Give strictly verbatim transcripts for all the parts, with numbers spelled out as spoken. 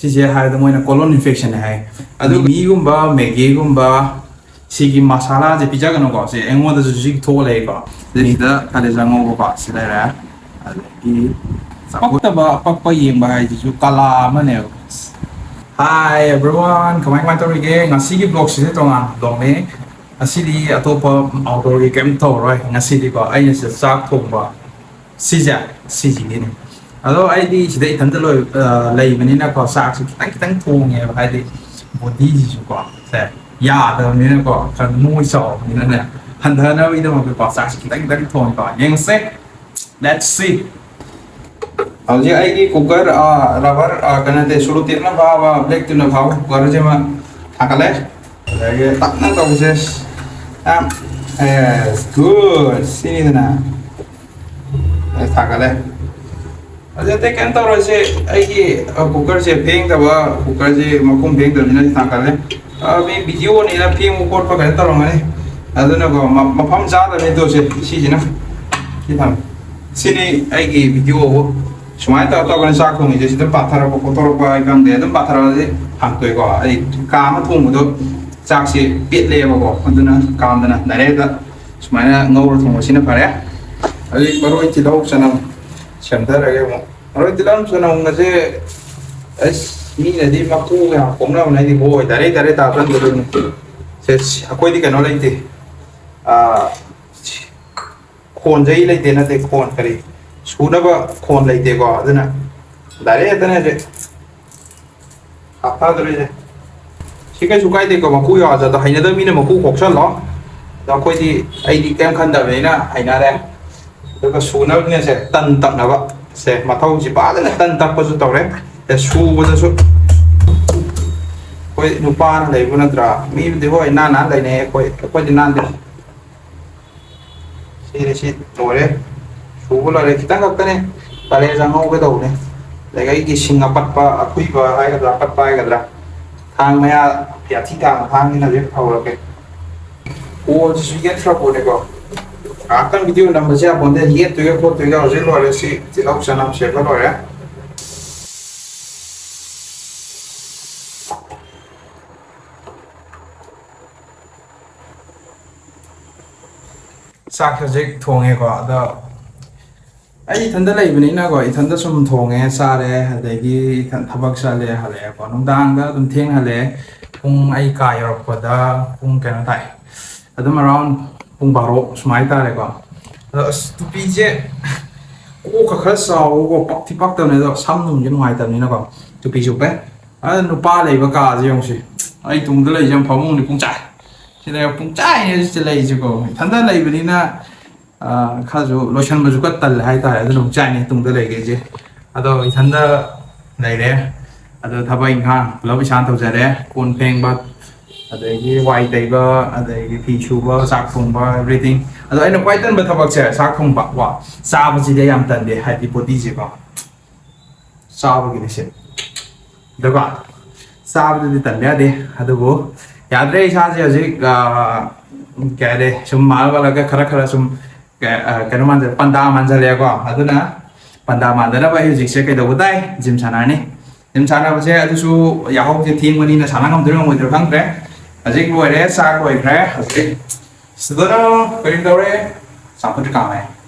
ꯁꯤꯁꯦ ꯍꯥꯏꯕꯗ ꯃꯣꯏꯅ colon infection ꯍꯥꯏ꯫ ꯑꯗꯨ ꯃꯤꯒꯨꯝꯕ, ꯃꯦꯒꯤꯒꯨꯝꯕ, ꯁꯤꯒꯤ ꯃꯁꯥꯂꯥꯁꯦ ꯄꯤꯖꯒꯅꯨꯀꯣ꯫ ꯁꯤ ꯑꯩꯉꯣꯟꯗꯁꯨ ꯍꯧꯖꯤꯛ ꯊꯣꯛꯑ ꯂꯩꯀꯣ꯫ ꯁꯤꯗ ꯀꯥꯂꯦꯖꯥ ꯉꯧꯕꯀꯣ ꯁꯤ ꯂꯩꯔꯦ꯫ ꯑꯗꯒꯤ ꯄꯛꯇꯕ ꯄꯛꯄ ꯌꯦꯡꯕ ꯍꯥꯏꯁꯤꯁꯨ ꯀꯂꯥ ꯑꯃꯅꯦꯕ꯫ Hi everyone, ꯀꯃꯥꯏ ꯀꯃꯥꯏ ꯇꯧꯔꯤꯒꯦ? ꯉꯁꯤꯒꯤ vlogꯁꯤꯗꯤ ꯇꯣꯉꯥꯟꯕ vlogꯅꯤ꯫ ꯉꯁꯤꯗꯤ ꯑꯇꯣꯞꯄ outdoorꯒꯤ ꯀꯩꯝ ꯇꯧꯔꯔꯣꯏ꯫ ꯉꯁꯤꯗꯤꯀꯣ ꯑꯩꯅ ꯁꯤꯗ ꯆꯥꯛ ꯊꯣꯡꯕ ꯁꯤꯁꯦ, ꯁꯤꯁꯤꯒꯤꯅꯤ꯫ ꯑꯗꯣ ꯑꯩꯗꯤ ꯁꯤꯗ ꯏꯊꯟꯇ ꯂꯣꯏ-, ꯑ, ꯂꯩꯕꯅꯤꯅꯀꯣ, ꯆꯥꯛꯁꯦ ꯈꯤꯇꯪ ꯈꯤꯇꯪ ꯊꯣꯡꯉꯦꯕ, ꯍꯥꯏꯗꯤ bodyꯁꯤꯁꯨꯀꯣ, ꯁꯦ, ꯌꯥꯗꯕꯅꯤꯅꯀꯣ, ꯈꯔ ꯅꯣꯏ ꯆꯥꯎꯕꯅꯤꯅꯅꯦ, ꯍꯟꯊꯅꯕꯒꯤꯗꯃꯛꯇꯀꯣ, ꯆꯥꯛꯁꯦ ꯈꯤꯇꯪ ꯈꯤꯇꯪ ꯊꯣꯡꯉꯦꯀꯣ꯫ ꯌꯦꯡꯉꯁꯦ, let's see꯫ ꯍꯧꯖꯤꯛ ꯑꯩꯒꯤ cooker, ꯑ, rubber, ꯑ, ꯀꯩꯅꯣ ꯅꯠꯇꯦ, ꯁꯨꯔꯨꯇꯦꯞꯅ ꯐꯥꯕ, black tapeꯅ ꯐꯥꯕ cookerꯁꯤꯃ ꯊꯥꯡꯒꯠꯂꯦ꯫ ꯑꯗꯒꯤ ꯇꯞꯅ ꯇꯧꯁꯦ꯫ ꯌꯥꯝ, yes, good꯫ ꯁꯤꯅꯤꯗꯅ꯫ ꯑꯩ ꯊꯥꯒꯠꯂꯦ꯫ ꯑꯗꯨ ꯑꯇꯩ ꯀꯩꯝ ꯇꯧꯔꯣꯏꯁꯦ꯫ ꯑꯩꯒꯤ, ꯑ, cookerꯁꯦ ꯐꯦꯡꯗꯕ, cookerꯁꯦ ꯃꯈꯨꯝ ꯐꯦꯡꯗꯕꯅꯤꯅ ꯁꯤ ꯊꯥꯡꯒꯠꯂꯦ꯫ ꯑ, ꯃꯤ videoꯅꯤꯅ ꯐꯦꯡꯕ ꯈꯣꯠꯄ ꯀꯩꯅꯣ ꯇꯧꯔꯝꯒꯅꯤ꯫ ꯑꯗꯨꯅꯀꯣ, ꯃ-, ꯃꯐꯝ ꯆꯥꯗꯕꯅꯤ ꯇꯧꯁꯦ꯫ ꯁꯤꯁꯤꯅ꯫ ꯁꯤ ꯊꯝꯃꯦ꯫ ꯁꯤꯅꯤ ꯑꯩꯒꯤ videoꯕꯨ꯫ ꯁꯨꯃꯥꯏꯅ ꯇꯧꯔ ꯇꯧꯔꯒꯅ ꯆꯥꯛ ꯊꯣꯡꯉꯤꯁꯦ꯫ ꯁꯤꯗ ꯄꯥꯊꯔꯛꯄ ꯈꯣꯠꯇꯣꯔꯛꯄ ꯍꯥꯏ ꯈꯪꯗꯦ꯫ ꯑꯗꯨꯝ ꯄꯥꯊꯔꯛꯑꯗꯤ ꯍꯥꯡꯇꯣꯛꯑꯦꯀꯣ꯫ ꯑꯩ ꯀꯥ ꯑꯃ ꯊꯣꯡꯕꯗꯣ ꯆꯥꯛꯁꯦ ꯄꯦꯠꯂꯦꯕꯀꯣ꯫ ꯑꯗꯨꯅ ꯀꯥꯝꯗꯅ direct ꯁꯨꯃꯥꯏꯅ ꯉꯧꯔ ꯊꯣꯡꯕꯁꯤꯅ ꯐꯔꯦ꯫ ꯑꯗꯨꯗꯩ ꯃꯔꯣꯏ, ꯇꯤꯜꯍꯧ, ꯆꯅꯝ ꯁꯦꯝꯊꯔꯒꯦ ꯑꯃꯨꯛ꯫ ꯃꯔꯣꯏ, ꯇꯤꯜꯍꯧ, ꯆꯅꯝꯒꯁꯦ, ꯑꯁ, ꯃꯤꯅꯗꯤ ꯃꯀꯨ ꯌꯥꯝ ꯀꯣꯛꯅꯕꯅꯦ, ꯑꯩꯗꯤ ꯍꯣꯏ, direct direct ꯍꯥꯞꯆꯟꯗꯣꯏꯅꯤ꯫ ꯁꯦ, ꯑꯩꯈꯣꯏꯗꯤ ꯀꯩꯅꯣ ꯂꯩꯇꯦ꯫ ꯑꯥ, ꯈꯣꯟꯖꯩ ꯂꯩꯇꯦ, ꯅꯠꯇꯦ, ꯈꯣꯟ ꯀꯔꯤ? ꯁꯨꯅꯕ ꯈꯣꯟ ꯂꯩꯇꯦꯀꯣ, ꯑꯗꯨꯅ direct ꯍꯦꯛꯇꯅꯦ ꯍꯧꯖꯤꯛ ꯍꯥꯞꯊꯗꯣꯔꯤꯁꯦ꯫ ꯁꯤ ꯀꯩꯁꯨ ꯀꯥꯏꯗꯦꯀꯣ, ꯃꯀꯨ ꯌꯥꯎꯔꯁꯨ꯫ ꯑꯗꯣ ꯍꯩꯅꯗꯕ ꯃꯤꯅ ꯃꯀꯨ ꯈꯣꯛꯆꯜꯂꯣ꯫ ꯑꯗꯣ ꯑꯩꯈꯣꯏꯗꯤ, ꯑꯩꯗꯤ ꯀꯩꯝ ꯈꯟꯗꯕꯅꯤꯅ ꯍꯩꯅꯔꯦ꯫ ꯑꯗꯨꯒ ꯁꯨꯅꯕꯅꯦꯁꯦ, ꯇꯟ ꯇꯛꯅꯕ꯫ ꯁꯦ, ꯃꯊꯧꯁꯤ ꯐꯖꯅ ꯇꯟ ꯇꯛꯄꯁꯨ ꯇꯧꯔꯦ꯫ ꯁꯦ, ꯁꯨꯕꯗꯁꯨ ꯑꯩꯈꯣꯏ ꯅꯨꯄꯥꯅ ꯂꯩꯕ ꯅꯠꯇ꯭ꯔꯥ? ꯃꯤꯕꯨꯗꯤ ꯍꯣꯏ ꯅꯥꯟ ꯅꯥꯟ ꯂꯩꯅꯩ, ꯑꯩꯈꯣꯏ, ꯑꯩꯈꯣꯏꯗꯤ ꯅꯥꯟꯗꯦ꯫ ꯁꯤꯅꯤ, ꯁꯤ ꯂꯣꯏꯔꯦ꯫ ꯁꯨꯕ ꯂꯣꯏꯔꯦ꯫ ꯈꯤꯇꯪ ꯈꯛꯇꯅꯦ꯫ ꯀꯥꯂꯦꯖꯥ ꯉꯧꯒꯦ ꯇꯧꯕꯅꯦ꯫ ꯑꯗꯒꯤ ꯑꯩꯒꯤ ꯁꯤꯡ ꯑꯄꯠꯄ, ꯑꯈꯨꯏꯕ ꯍꯥꯏꯒꯗ꯭ꯔꯥ, ꯑꯄꯠꯄ ꯍꯥꯏꯒꯗ꯭ꯔꯥ, ꯊꯥꯡ ꯃꯌꯥ, ꯌꯥꯊꯤ ꯊꯥꯡ, ꯊꯥꯡꯁꯤꯅ ꯍꯧꯖꯤꯛ ꯍꯧꯔꯒꯦ꯫ ꯑꯣꯜꯁꯤꯁꯨ ꯌꯦꯠꯈ꯭ꯔ ꯄꯣꯠꯅꯦꯀꯣ꯫ ꯉꯥꯏꯍꯥꯛꯇꯪ video ꯅꯝꯕꯁꯦ ꯌꯥꯄꯣꯟꯇꯦ꯫ ꯌꯦꯠꯇꯣꯏꯒ ꯈꯣꯠꯇꯣꯏꯒ ꯍꯧꯖꯤꯛ ꯂꯣꯏꯔꯦ꯫ ꯁꯤ ꯇꯤꯜꯍꯧ ꯆꯅꯝ ꯁꯦꯝꯕ ꯂꯣꯏꯔꯦ꯫ ꯆꯥꯛ ꯍꯧꯖꯤꯛ ꯊꯣꯡꯉꯦꯀꯣ꯫ ꯑꯗꯣ ꯑꯩ ꯏꯊꯟꯗ ꯂꯩꯕꯅꯤꯅꯀꯣ, ꯏꯊꯟꯗ ꯁꯨꯝ ꯊꯣꯡꯉꯦ, ꯆꯥꯔꯦ, ꯑꯗꯒꯤ ꯏꯊꯟ ꯊꯕꯛ ꯆꯠꯂꯦ, ꯍꯜꯂꯛꯑꯦꯀꯣ꯫ ꯅꯨꯡꯗꯥꯡꯗ ꯑꯗꯨꯝ ꯊꯦꯡꯅ ꯍꯜꯂꯛꯑꯦ꯫ ꯄꯨꯡ, ꯑꯩ ꯀꯥ ꯌꯧꯔꯛꯄꯗ ꯄꯨꯡ ꯀꯩꯅꯣ ꯇꯥꯏ, ꯑꯗꯨꯝ around ꯄꯨꯡ ꯕꯥꯔꯣ ꯁꯨꯃꯥꯏꯅ ꯇꯥꯔꯦꯀꯣ꯫ ꯑꯗꯣ ꯑꯁ, ꯇꯨꯄꯤꯁꯦ ꯀꯣꯛꯀ ꯈꯔ ꯆꯥꯎꯕꯀꯣ, ꯄꯛꯇꯤ ꯄꯛꯇꯕꯅꯦ, ꯑꯗꯣ ꯁꯝ ꯅꯨꯡꯁꯦ ꯅꯨꯡꯉꯥꯏꯇꯕꯅꯤꯅꯀꯣ ꯇꯨꯄꯤ ꯆꯨꯞꯄꯦ꯫ ꯑꯗ ꯅꯨꯄꯥ ꯂꯩꯕ ꯀꯥꯁꯦ ꯌꯦꯡꯉꯨꯁꯤ, ꯑꯩ ꯇꯨꯡꯗ ꯂꯩꯁꯦ ꯌꯥꯝ ꯐꯃꯨꯡꯅꯤ ꯄꯨꯡꯆꯥꯏ꯫ ꯁꯤꯗ ꯄꯨꯡꯆꯥꯏꯅꯦ ꯁꯤꯗ ꯂꯩꯁꯦꯀꯣ꯫ ꯏꯊꯟꯗ ꯂꯩꯕꯅꯤꯅ, ꯑ, ꯈꯔꯁꯨ ꯂꯣꯏꯁꯟꯕꯁꯨ ꯈꯔ ꯇꯜꯂꯦ ꯍꯥꯏꯇꯥꯔꯦ꯫ ꯑꯗꯨꯅ ꯑꯃꯨꯛ ꯆꯥꯏꯅꯦ ꯇꯨꯡꯗ ꯂꯩꯒꯦꯁꯦ꯫ ꯑꯗꯣ ꯏꯊꯟꯗ ꯂꯩꯔꯦ꯫ ꯑꯗꯣ ꯊꯕꯛ ꯏꯪꯈꯥꯡ ꯄꯨꯂꯞ ꯏꯁꯥꯅ ꯇꯧꯖꯔꯦ꯫ ꯀꯣꯟ ꯐꯦꯡꯕ, ꯑꯗꯒꯤ ꯋꯥꯏ ꯇꯩꯕ, ꯑꯗꯒꯤ ꯐꯤ ꯁꯨꯕ, ꯆꯥꯛ ꯊꯣꯡꯕ, everything꯫ ꯑꯗꯣ ꯑꯩꯅ ꯈ꯭ꯋꯥꯏ ꯇꯟꯕ ꯊꯕꯛꯁꯦ ꯆꯥꯛ ꯊꯣꯡꯕ ꯀꯣ꯫ ꯆꯥꯕꯁꯤꯗꯤ ꯑꯩ ꯌꯥꯝ ꯇꯟꯗꯦ, ꯍꯥꯏꯗꯤ bodyꯁꯦꯀꯣ꯫ ꯆꯥꯕꯒꯤꯅꯤ ꯁꯦ꯫ ꯑꯗꯨꯒ ꯆꯥꯕꯗꯨꯗꯤ ꯇꯟꯕ ꯌꯥꯗꯦ꯫ ꯑꯗꯨꯕꯨ ꯌꯥꯗ꯭ꯔꯦ, ꯏꯁꯥꯁꯦ ꯍꯧꯖꯤꯛ, ꯑ, ꯀꯩ ꯍꯥꯏꯔꯦ, ꯁꯨꯝ ꯃꯥꯜꯂ ꯃꯥꯜꯂꯒ ꯈꯔ ꯈꯔ ꯁꯨꯝ ꯀ-, ꯑ, ꯀꯩꯅꯣ ꯃꯥꯟꯖꯜ-, ꯄꯟꯗꯥ ꯃꯥꯟꯖꯜꯂꯛꯑꯦꯀꯣ꯫ ꯑꯗꯨꯅ ꯄꯟꯗꯥ ꯃꯥꯟꯗꯅꯕ ꯑꯩ ꯍꯧꯖꯤꯛꯁꯦ ꯀꯩꯗꯧꯕ ꯇꯥꯏ? Gym ꯁꯥꯟꯅꯔꯅꯤ꯫ Gym ꯁꯥꯟꯅꯕꯁꯦ ꯑꯗꯨꯁꯨ ꯌꯥꯍꯧꯁꯦ ꯊꯦꯡꯕꯅꯤꯅ ꯁꯥꯟꯅ ꯉꯝꯗꯣꯏꯔꯥ ꯉꯝꯃꯣꯏꯗꯣꯏꯔꯥ ꯈꯪꯗ꯭ꯔꯦ꯫ ꯍꯧꯖꯤꯛ ꯂꯣꯏꯔꯦ, ꯆꯥꯛ ꯂꯣꯏꯈ꯭ꯔꯦ꯫ ꯍꯧꯖꯤꯛ ꯁꯤꯗꯅ ꯀꯔꯤ ꯇꯧꯔꯦ? ꯆꯝꯐꯨꯠ ꯀꯥꯝꯃꯦ꯫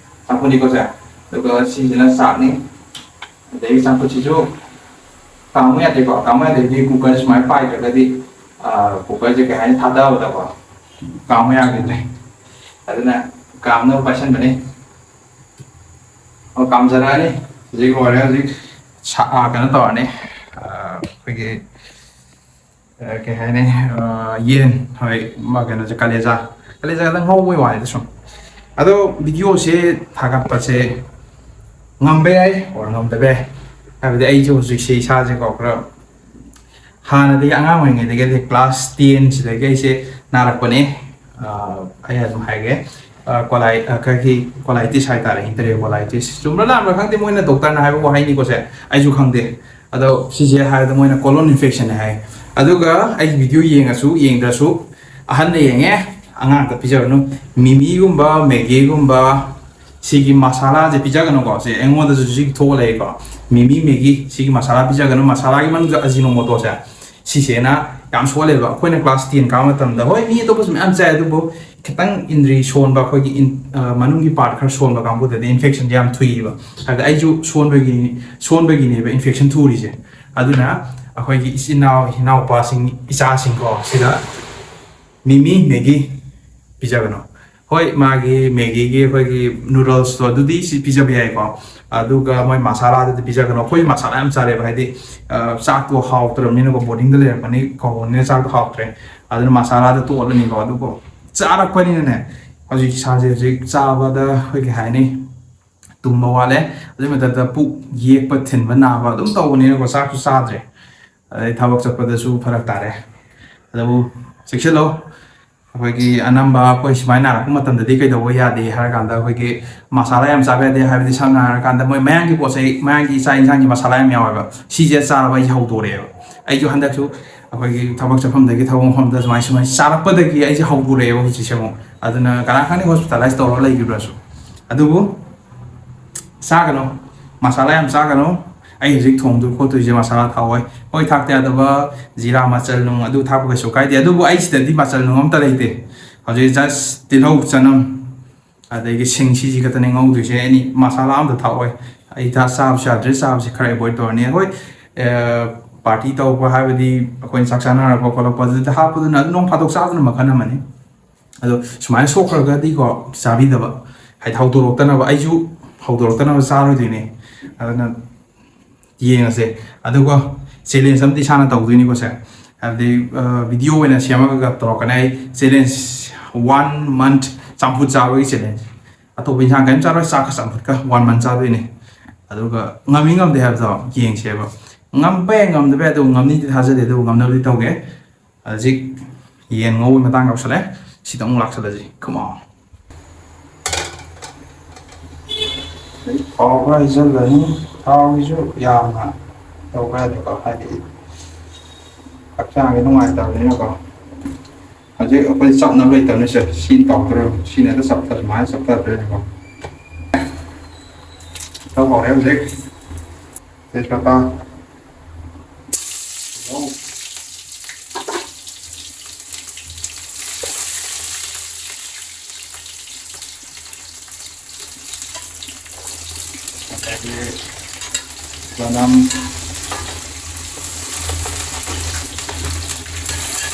ꯆꯝꯐꯨꯠꯅꯤꯀꯣ ꯁꯦ꯫ ꯑꯗꯨꯒ ꯁꯤꯁꯤꯅ ꯆꯥꯛꯅꯤ꯫ ꯑꯗꯩ ꯆꯝꯐꯨꯠꯁꯤꯁꯨ ꯀꯥꯝꯃꯨ ꯌꯥꯗꯦꯀꯣ꯫ ꯀꯥꯝꯃꯨ ꯌꯥꯗꯦꯗꯤ cooker ꯁꯨꯃꯥꯏꯅ ꯄꯥꯏꯗ꯭ꯔꯒꯗꯤ, ꯑ, cookerꯁꯦ ꯀꯩ ꯍꯥꯏꯅꯤ, ꯊꯥꯗꯕꯗꯀꯣ ꯀꯥꯝꯃꯨ ꯌꯥꯈꯤꯗ꯭ꯔꯦ꯫ ꯑꯗꯨꯅ ꯀꯥꯝꯅꯕ ꯄꯥꯏꯁꯟꯕꯅꯤ꯫ ꯑꯣ, ꯀꯥꯝꯖꯔꯛꯑꯅꯤ꯫ ꯍꯧꯖꯤꯛ ꯂꯣꯏꯔꯦ꯫ ꯍꯧꯖꯤꯛ ꯁꯥ-, ꯑ, ꯀꯩꯅꯣ ꯇꯧꯔꯅꯤ꯫ ꯑ, ꯑꯩꯈꯣꯏꯒꯤ ꯑ, ꯀꯩ ꯍꯥꯏꯅꯤ, ꯑ, ꯌꯦꯟ, ꯍꯣꯏ, ꯃ-, ꯀꯩꯅꯣꯁꯦ, ꯀꯂꯦꯖꯥ, ꯀꯂꯦꯖꯥ ꯈꯛꯇꯪ ꯉꯧꯕꯩ ꯋꯥꯅꯤꯗ ꯁꯨꯝ꯫ ꯑꯗꯣ videoꯁꯦ ꯊꯥꯒꯠꯄꯁꯦ ꯉꯝꯕ ꯌꯥꯏ or ꯉꯝꯗꯕ ꯌꯥꯏ, ꯍꯥꯏꯕꯗꯤ ꯑꯩꯁꯨ ꯍꯧꯖꯤꯛꯁꯦ ꯏꯁꯥꯁꯦꯀꯣ ꯈꯔ, ꯍꯥꯟꯅꯗꯒꯤ, ꯑꯉꯥꯡ ꯑꯣꯏꯔꯤꯉꯩꯗꯒꯤ, class ten ꯁꯤꯗꯒꯤ ꯑꯩꯁꯦ ꯅꯥꯔꯛꯄꯅꯦ꯫ ꯑ, ꯑꯩ ꯑꯗꯨꯝ ꯍꯥꯏꯒꯦ, ꯑ, coli-, ꯑ, ꯑꯩꯈꯣꯏꯒꯤ colitis ꯍꯥꯏꯇꯥꯔꯦ, enterocolitis꯫ ꯆꯨꯝꯕ꯭ꯔꯥ ꯂꯥꯟꯕ꯭ꯔꯥ ꯈꯪꯗꯦ, ꯃꯣꯏꯅ doctorꯅ ꯍꯥꯏꯕ ꯋꯥꯍꯩꯅꯤꯀꯣ ꯁꯦ, ꯑꯩꯁꯨ ꯈꯪꯗꯦ꯫ ꯑꯗꯣ ꯁꯤꯁꯦ ꯍꯥꯏꯔꯗ ꯃꯣꯏꯅ colon infectionꯅꯦ ꯍꯥꯏ꯫ ꯑꯗꯨꯒ ꯑꯩꯒꯤ video ꯌꯦꯡꯉꯁꯨ ꯌꯦꯡꯗ꯭ꯔꯁꯨ, ꯑꯍꯟꯅ ꯌꯦꯡꯉꯦ, ꯑꯉꯥꯡꯗ ꯄꯤꯖꯔꯨꯅꯨ꯫ ꯃꯤꯃꯤꯒꯨꯝꯕ, ꯃꯦꯒꯤꯒꯨꯝꯕ, ꯁꯤꯒꯤ ꯃꯁꯥꯂꯥꯁꯦ ꯄꯤꯖꯒꯅꯨꯀꯣ꯫ ꯁꯦ ꯑꯩꯉꯣꯟꯗꯁꯨ ꯁꯤ ꯊꯣꯛꯑ ꯂꯩꯀꯣ, ꯃꯤꯃꯤ, ꯃꯦꯒꯤ, ꯁꯤꯒꯤ ꯃꯁꯥꯂꯥ ꯄꯤꯖꯒꯅꯨ꯫ ꯃꯁꯥꯂꯥꯒꯤ ꯃꯅꯨꯡꯗ Ajinomotoꯁꯦ, ꯁꯤꯁꯦꯅ ꯌꯥꯝ ꯁꯣꯜꯂꯦꯕ꯫ ꯑꯩꯈꯣꯏꯅ ꯀ꯭ꯂꯥꯁ ꯇꯦꯟ ꯀꯥꯕ ꯃꯇꯝꯗ, ꯍꯣꯏ, ꯃꯤ ꯑꯇꯣꯞꯄꯁꯨ ꯃꯌꯥꯝ ꯆꯥꯏ, ꯑꯗꯨꯕꯨ ꯈꯤꯇꯪ ꯏꯟꯗ꯭ꯔꯤ ꯁꯣꯟꯕ, ꯑꯩꯈꯣꯏꯒꯤ ꯏꯟ-, ꯑ, ꯃꯅꯨꯡꯒꯤ ꯄꯥꯔꯠ ꯈꯔ ꯁꯣꯟꯕ ꯀꯥꯡꯕꯨꯗꯗꯤ ꯏꯟꯐꯦꯛꯁꯟꯁꯦ ꯌꯥꯝ ꯊꯨꯏꯕ꯫ ꯍꯥꯏꯕꯗꯤ ꯑꯩꯁꯨ ꯁꯣꯟꯕꯒꯤ, ꯁꯣꯟꯕꯒꯤꯅꯦꯕ ꯏꯟꯐꯦꯛꯁꯟ ꯊꯨꯔꯤꯁꯦ꯫ ꯑꯗꯨꯅ ꯑꯩꯈꯣꯏꯒꯤ ꯏꯆꯤꯟ ꯏꯅꯥꯎ, ꯏꯅꯥꯎꯄꯥꯁꯤꯡ, ꯏꯆꯥꯁꯤꯡꯀꯣ, ꯁꯤꯗ ꯃꯤꯃꯤ, ꯃꯦꯒꯤ ꯄꯤꯖꯒꯅꯣ꯫ ꯍꯣꯏ, ꯃꯥꯒꯤ ꯃꯦꯒꯤꯒꯤ ꯑꯩꯈꯣꯏꯒꯤ ꯅꯨꯗꯜꯁꯇꯣ, ꯑꯗꯨꯗꯤ ꯁꯤ ꯄꯤꯖꯕ ꯌꯥꯏꯀꯣ꯫ ꯑꯗꯨꯒ ꯃꯣꯏ ꯃꯁꯥꯂꯥꯗꯨꯗꯤ ꯄꯤꯖꯒꯅꯣ꯫ ꯑꯩꯈꯣꯏ ꯃꯁꯥꯂꯥ ꯌꯥꯝ ꯆꯥꯔꯦꯕ, ꯍꯥꯏꯗꯤ, ꯑ, ꯆꯥꯛꯇꯣ ꯍꯥꯎꯇ꯭ꯔꯕꯅꯤꯅꯀꯣ, ꯕꯣꯔꯗꯤꯡꯗ ꯂꯩꯔꯛꯄꯅꯤ, ꯀꯧꯕꯅꯤꯅ ꯆꯥꯛꯇꯣ ꯍꯥꯎꯇ꯭ꯔꯦ꯫ ꯑꯗꯨꯅ ꯃꯁꯥꯂꯥꯗ ꯇꯣꯠꯂꯅꯤꯀꯣ꯫ ꯑꯗꯨꯕꯨ ꯆꯥꯔꯛꯄꯅꯤꯅꯅꯦ, ꯍꯧꯖꯤꯛ ꯏꯁꯥꯁꯦ ꯍꯧꯖꯤꯛ ꯆꯥꯕꯗ ꯑꯩꯈꯣꯏ ꯀꯩ ꯍꯥꯏꯅꯤ, ꯇꯨꯝꯕ ꯋꯥꯠꯂꯦ꯫ ꯑꯗꯨꯏ ꯃꯊꯛꯇ ꯄꯨꯛ ꯌꯦꯛꯄ, ꯊꯤꯟꯕ, ꯅꯥꯕ ꯑꯗꯨꯝ ꯇꯧꯕꯅꯤꯅꯀꯣ, ꯆꯥꯛꯁꯨ ꯆꯥꯗ꯭ꯔꯦ꯫ ꯑꯗꯩ ꯊꯕꯛ ꯆꯠꯄꯗꯁꯨ ꯐꯔꯛ ꯇꯥꯔꯦ꯫ ꯑꯗꯨꯕꯨ ꯆꯦꯛꯁꯤꯜꯂꯣ꯫ ꯑꯩꯈꯣꯏꯒꯤ ꯑꯅꯝꯕ ꯑꯩꯈꯣꯏ ꯁꯨꯃꯥꯏꯅ ꯅꯥꯔꯛꯄ ꯃꯇꯝꯗꯗꯤ ꯀꯩꯗꯧꯕ ꯌꯥꯗꯦ ꯍꯥꯏꯔ ꯀꯥꯟꯗ, ꯑꯩꯈꯣꯏꯒꯤ ꯃꯁꯥꯂꯥ ꯌꯥꯝ ꯆꯥꯕ ꯌꯥꯗꯦ꯫ ꯍꯥꯏꯕꯗꯤ ꯁꯝꯅ ꯍꯥꯏꯔ ꯀꯥꯟꯗ, ꯃꯣꯏ ꯃꯌꯥꯡꯒꯤ ꯄꯣꯠ ꯆꯩ, ꯃꯌꯥꯡꯒꯤ ꯆꯥꯛ ꯌꯦꯟꯁꯥꯡꯒꯤ ꯃꯁꯥꯂꯥ ꯌꯥꯝ ꯌꯥꯎꯋꯦꯕ꯫ ꯁꯤꯁꯦ ꯆꯥꯔꯕ ꯑꯩꯁꯦ ꯍꯧꯗꯣꯔꯛꯑꯦꯕ꯫ ꯑꯩꯁꯨ ꯍꯟꯗꯛꯁꯨ ꯑꯩꯈꯣꯏꯒꯤ ꯊꯕꯛ ꯆꯠꯐꯝꯗꯒꯤ ꯊꯕꯛ ꯃꯐꯝꯗ ꯁꯨꯃꯥꯏ ꯁꯨꯃꯥꯏꯅ ꯆꯥꯔꯛꯄꯗꯒꯤ ꯑꯩꯁꯦ ꯍꯧꯗꯣꯔꯛꯑꯦꯕ ꯍꯧꯖꯤꯛꯁꯦ ꯑꯃꯨꯛ꯫ ꯑꯗꯨꯅ ꯀꯅꯥ ꯈꯪꯅꯤ ꯍꯣꯁꯄꯤꯇꯥꯂꯥꯏꯁ ꯇꯧꯔꯒ ꯂꯩꯈꯤꯕ꯭ꯔꯁꯨ꯫ ꯑꯗꯨꯕꯨ ꯆꯥꯒꯅꯨ, ꯃꯁꯥꯂꯥ ꯌꯥꯝ ꯆꯥꯒꯅꯨ꯫ ꯑꯩ ꯍꯧꯖꯤꯛ ꯊꯣꯡꯗꯣꯏ ꯈꯣꯠꯇꯣꯏꯁꯦ ꯃꯁꯥꯂꯥ ꯊꯥꯛꯑꯣꯏ꯫ ꯍꯣꯏ, ꯊꯥꯛꯇ ꯌꯥꯗꯕ ꯖꯤꯔꯥ ꯃꯆꯜ ꯅꯨꯡ ꯑꯗꯨ ꯊꯥꯛꯄ ꯀꯩꯁꯨ ꯀꯥꯏꯗꯦ, ꯑꯗꯨꯕꯨ ꯑꯩ ꯁꯤꯗꯗꯤ ꯃꯆꯜ ꯅꯨꯡ ꯑꯝꯇ ꯂꯩꯇꯦ꯫ ꯍꯧꯖꯤꯛ ꯖꯁ ꯇꯤꯜꯍꯧ, ꯆꯅꯝ, ꯑꯗꯒꯤ ꯁꯤꯡ, ꯁꯤꯁꯤ ꯈꯛꯇꯅꯦ ꯉꯧꯗꯣꯏꯁꯦ꯫ ꯑꯩꯅꯤ ꯃꯁꯥꯂꯥ ꯑꯝꯇ ꯊꯥꯛꯑꯣꯏ꯫ ꯑꯩ ꯊꯥ-, ꯆꯥꯕꯁꯨ ꯌꯥꯗ꯭ꯔꯦ, ꯆꯥꯕꯁꯤ ꯈꯔ ꯑꯦꯚꯣꯏꯗ ꯇꯧꯔꯅꯤ꯫ ꯍꯣꯏ, ꯑ, ꯄꯥꯔꯇꯤ ꯇꯧꯕ ꯍꯥꯏꯕꯗꯤ ꯑꯩꯈꯣꯏꯅ ꯆꯥꯛ ꯆꯥꯅꯔꯛꯄ ꯈꯣꯠꯂꯛꯄ ꯑꯗꯨꯗ ꯍꯥꯞꯄꯗꯨꯅ ꯑꯗꯨ ꯅꯣꯡ ꯐꯥꯗꯣꯛ ꯆꯥꯕꯅ ꯃꯈꯜ ꯑꯃꯅꯤ꯫ ꯑꯗꯣ ꯁꯨꯃꯥꯏꯅ ꯁꯣꯛꯈ꯭ꯔꯒꯗꯤꯀꯣ, ꯆꯥꯕꯤꯗꯕ, ꯍꯥꯏꯗꯤ ꯍꯧꯗꯣꯔꯛꯇꯅꯕ, ꯑꯩꯁꯨ ꯍꯧꯗꯣꯔꯛꯇꯅꯕ ꯆꯥꯔꯣꯏꯗꯣꯏꯅꯦ꯫ ꯑꯗꯨꯅ ꯌꯦꯡꯉꯁꯦ꯫ ꯑꯗꯨꯒ ꯆꯦꯂꯦꯟꯖ ꯑꯃꯗꯤ ꯏꯁꯥꯅ ꯇꯧꯗꯣꯏꯅꯤꯀꯣ ꯁꯦ꯫ ꯍꯥꯏꯕꯗꯤ, ꯑ, ꯚꯤꯗꯤꯑꯣ ꯑꯣꯏꯅ ꯁꯦꯝꯃꯒ ꯇꯧꯔꯛꯀꯅꯤ ꯑꯩ꯫ ꯆꯦꯂꯦꯟꯖ ꯋꯥꯟ ꯃꯟꯊ ꯆꯝꯐꯨꯠ ꯆꯥꯕꯒꯤ ꯆꯦꯂꯦꯟꯖ꯫ ꯑꯇꯣꯞꯄ ꯏꯟꯁꯥꯡ ꯀꯔꯤꯝ ꯆꯥꯔꯣꯏ, ꯆꯥꯛꯀ ꯆꯝꯐꯨꯠꯀ ꯋꯥꯟ ꯃꯟꯊ ꯆꯥꯗꯣꯏꯅꯤ꯫ ꯑꯗꯨꯒ ꯉꯝꯃꯤ ꯉꯝꯗꯦ ꯍꯥꯏꯕꯗꯣ ꯌꯦꯡꯁꯦꯕ꯫ ꯉꯝꯕ ꯌꯥꯏ, ꯉꯝꯗꯕ ꯌꯥꯏ, ꯑꯗꯨꯕꯨ ꯉꯝꯅꯤꯗꯤ ꯊꯥꯖꯗꯦ, ꯑꯗꯨꯕꯨ ꯉꯝꯅꯕꯗꯤ ꯇꯧꯒꯦ꯫ ꯍꯧꯖꯤꯛ ꯌꯦꯟ ꯉꯧꯕꯒꯤ ꯃꯇꯥꯡ ꯌꯧꯁꯜꯂꯦ꯫ ꯁꯤꯗ ꯑꯃꯨꯛ ꯂꯥꯛꯁꯜꯂꯁꯤ꯫ Come on. ꯊꯥꯎ ꯈꯔ ꯍꯩꯖꯜꯂꯅꯤ꯫ ꯊꯥꯎꯁꯤꯁꯨ ꯌꯥꯝꯅ ꯇꯧꯕ ꯌꯥꯗꯦꯀꯣ, ꯍꯥꯏꯗꯤ ꯍꯛꯆꯥꯡꯁꯦ ꯅꯨꯡꯉꯥꯏꯇꯕꯅꯤꯅꯀꯣ꯫ ꯍꯧꯖꯤꯛ ꯑꯩꯈꯣꯏ ꯆꯞꯅꯕ ꯂꯩꯇꯕꯅꯤ ꯁꯦ꯫ ꯁꯤꯅ ꯇꯧꯗꯣꯔꯦꯕ꯫ ꯁꯤꯅ ꯍꯦꯛꯇ ꯆꯞꯊ-, ꯁꯨꯃꯥꯏꯅ ꯆꯞꯊꯗꯣꯏꯅꯦꯀꯣ꯫ ꯇꯧ ꯍꯧꯔꯦ ꯍꯧꯖꯤꯛ꯫ ꯇꯦꯖꯄꯇꯥ꯫ ꯇꯤꯜꯍꯧ꯫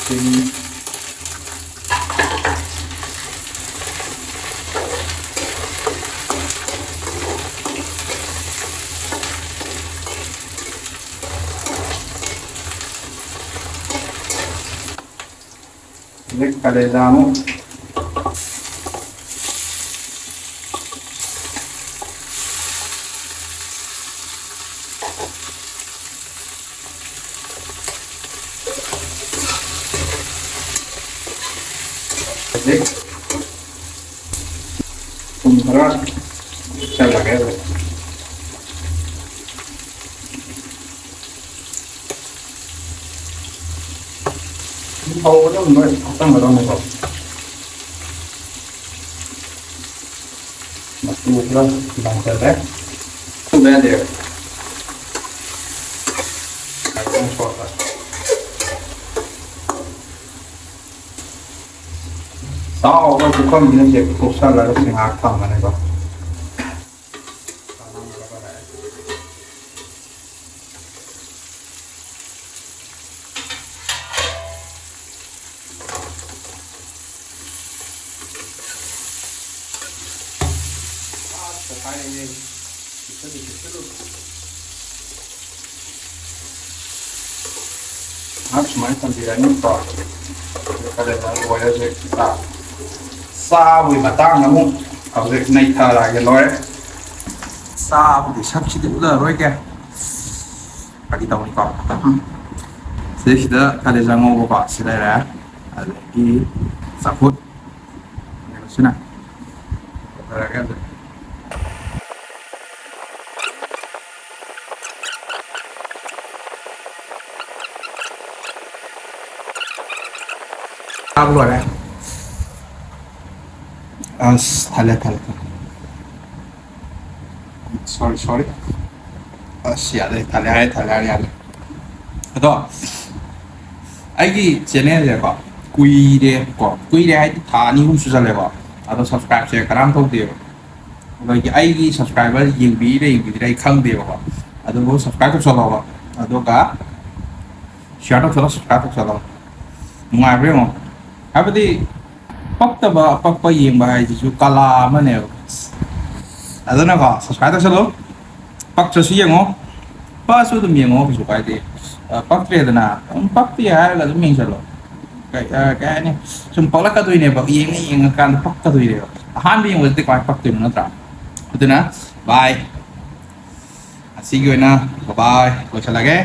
ꯆꯤꯅꯤ꯫ ꯍꯧꯖꯤꯛ ꯀꯂꯦꯖꯥ ꯑꯃꯨꯛ ꯍꯧꯖꯤꯛ ꯊꯨꯝ ꯈꯔ ꯆꯜꯂꯒꯦ꯫ ꯐꯧꯕꯗ ꯑꯗꯨꯝ ꯂꯣꯏ ꯍꯥꯞꯆꯟꯒꯗꯧꯅꯤꯀꯣ꯫ ꯃꯆꯨ ꯈꯔ ꯂꯥꯡꯁꯤꯜꯂꯦ꯫ ꯊꯨꯕ ꯌꯥꯗꯦꯕ꯫ ꯉꯥꯏꯈꯣ, ꯁꯣꯛꯄ꯫ ꯆꯥꯎꯕ ꯄꯨꯈꯝꯁꯤꯅ ꯆꯦꯛ ꯀꯣꯛꯁꯜꯂꯒ ꯁꯤ ꯉꯥꯏꯍꯥꯛ ꯊꯝꯒꯅꯤꯀꯣ꯫ ꯉꯥꯏꯍꯥꯛ ꯁꯨꯃꯥꯏꯅ ꯊꯝꯕꯤꯔꯅꯤꯀꯣ꯫ ꯑꯗꯨꯒ ꯂꯣꯏꯔꯁꯦ꯫ ꯆꯥ-, ꯆꯥꯕꯒꯤ ꯃꯇꯥꯡꯗ ꯑꯃꯨꯛ ꯍꯧꯖꯤꯛ ꯅꯩꯊꯔꯛꯑꯒꯦ꯫ ꯂꯣꯏꯔꯦ꯫ ꯆꯥꯕꯒꯤ ꯁꯛꯁꯤꯗꯤ ꯎꯠꯂꯔꯣꯏꯒꯦ꯫ ꯐꯥꯒꯤ ꯇꯧꯅꯤꯀꯣ꯫ ꯎꯝ꯫ ꯁꯤꯗꯩꯁꯤꯗ ꯀꯥꯂꯦꯖꯥ ꯉꯧꯕꯀꯣ ꯁꯤ ꯂꯩꯔꯦ꯫ ꯑꯗꯒꯤ ꯆꯝꯐꯨꯠ꯫ ꯁꯤꯅ ꯐꯔꯒꯦ ꯑꯗꯨ꯫ ꯆꯥꯕ ꯂꯣꯏꯔꯦ꯫ ꯑꯁ, ꯊꯜꯂꯦ, ꯊꯜꯂꯦ, ꯊꯜꯂꯦ꯫ Sorry, sorry. ꯑꯁ, ꯌꯥꯗ꯭ꯔꯦ, ꯊꯜꯂꯦ ꯍꯥꯏꯔꯦ, ꯊꯜꯂꯦ ꯍꯥꯏꯔꯦ, ꯌꯥꯗ꯭ꯔꯦ꯫ ꯑꯗꯣ ꯑꯩꯒꯤ channel ꯁꯦꯀꯣ, ꯀꯨꯏꯔꯦ ꯀꯣ, ꯀꯨꯏꯔꯦ ꯍꯥꯏꯗꯤ ꯊꯥ ꯑꯅꯤ ꯑꯍꯨꯝ ꯁꯨꯖꯜꯂꯦꯀꯣ꯫ ꯑꯗꯣ subscribe ꯁꯦ ꯀꯅꯥꯝ ꯇꯧꯗꯦꯕ꯫ ꯑꯗꯒꯤ ꯑꯩꯒꯤ subscriber ꯌꯦꯡꯕꯤꯔꯤꯔ ꯌꯦꯡꯕꯤꯗ꯭ꯔꯤꯔ ꯑꯩ ꯈꯪꯗꯦꯕꯀꯣ꯫ ꯑꯗꯨꯕꯨ subscribe ꯇꯧꯁꯜꯂꯣꯕ꯫ ꯑꯗꯨꯒ share ꯇꯧꯁꯜꯂꯣ, subscribe ꯇꯧꯁꯜꯂꯣ꯫ ꯅꯨꯡꯉꯥꯏꯕ꯭ꯔꯥ ꯌꯦꯡꯉꯣ꯫ ꯍꯥꯏꯕꯗꯤ ꯄꯛꯇꯕ ꯑꯄꯛꯄ ꯌꯦꯡꯕ ꯍꯥꯏꯁꯤꯁꯨ ꯀꯂꯥ ꯑꯃꯅꯦꯕ꯫ ꯑꯗꯨꯅꯀꯣ, subscribe ꯇꯧꯁꯜꯂꯣ꯫ ꯄꯛꯇ꯭ꯔꯁꯨ ꯌꯦꯡꯉꯣ, ꯄꯛꯑꯁꯨ ꯑꯗꯨꯝ ꯌꯦꯡꯉꯣ, ꯀꯩꯁꯨ ꯀꯥꯏꯗꯦ꯫ ꯑ, ꯄꯛꯇ꯭ꯔꯦꯗꯅ ꯑꯗꯨꯝ ꯄꯛꯇꯦ ꯍꯥꯏꯔꯒ ꯑꯗꯨꯝ ꯌꯦꯡꯁꯜꯂꯣ꯫ ꯀꯩ-, ꯑ, ꯀꯩ ꯍꯥꯏꯅꯤ, ꯁꯨꯝ ꯄꯛꯂꯛꯀꯗꯣꯏꯅꯦꯕ, ꯌꯦꯡꯉ ꯌꯦꯡꯉꯀꯥꯟꯗ ꯄꯛꯀꯗꯣꯏꯅꯦꯕ꯫ ꯑꯍꯥꯟꯕ ꯌꯦꯡꯕꯗꯗꯤ ꯀꯃꯥꯏꯅ ꯄꯛꯇꯣꯏꯅꯣ, ꯅꯠꯇ꯭ꯔꯥ? ꯑꯗꯨꯅ bye꯫ ꯑꯁꯤꯒꯤ ꯑꯣꯏꯅ bye bye, ꯂꯣꯏꯁꯤꯜꯂꯒꯦ꯫